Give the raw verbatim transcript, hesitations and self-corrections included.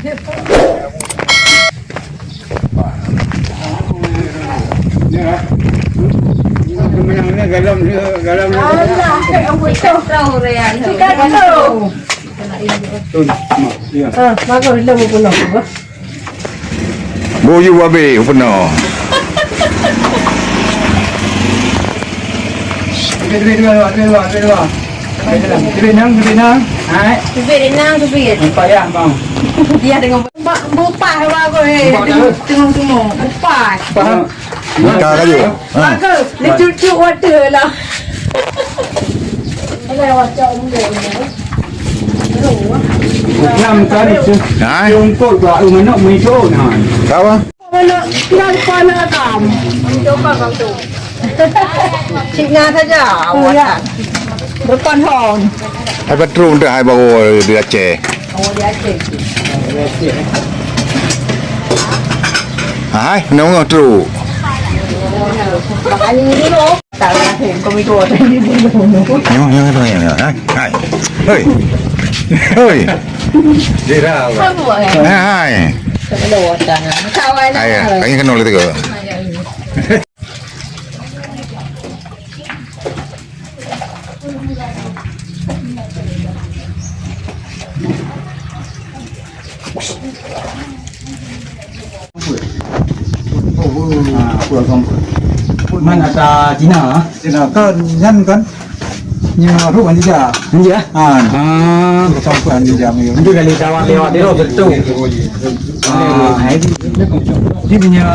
Boyu babe peunoh. Teubiet, teubiet, teubiet, teubiet, teubiet, teubiet. Teubiet nang, teubiet nang. Hai. Teubiet nang, teubiet. Payah, bang. Dia dengan bupah, bupah, eh. Bupah. Tengok, tengok, tengok. Bupah. Bupah. Bukak laju. Ha. Bagus. Dia cucuk water lah. Nam kali tu. Ha? Jongkok bak rumah nak mui tu, nah. Apa? Mana? Nan kau nak kam? Coba kau tu. Cina saja. Oh, ya. Berpan hon. Hai patron dah hai baru di Aceh. Oh, di Aceh. Hai, nongol tu. Ini dulu. Tak lah, kau itu ada di dulu. Nyoh, nyoh, nyoh, nyoh. Hai, hai. Hei. Hei. Hai, hai. Hai, hai, kena oleh tiga. Man ata Cina? Cina kan, nyan kan? Nyoe ruh Anija. Anija? Ha. Ah. Sampai Anija. Anija kali kawan lewat dia tu. Ah, jadi, jadi punya,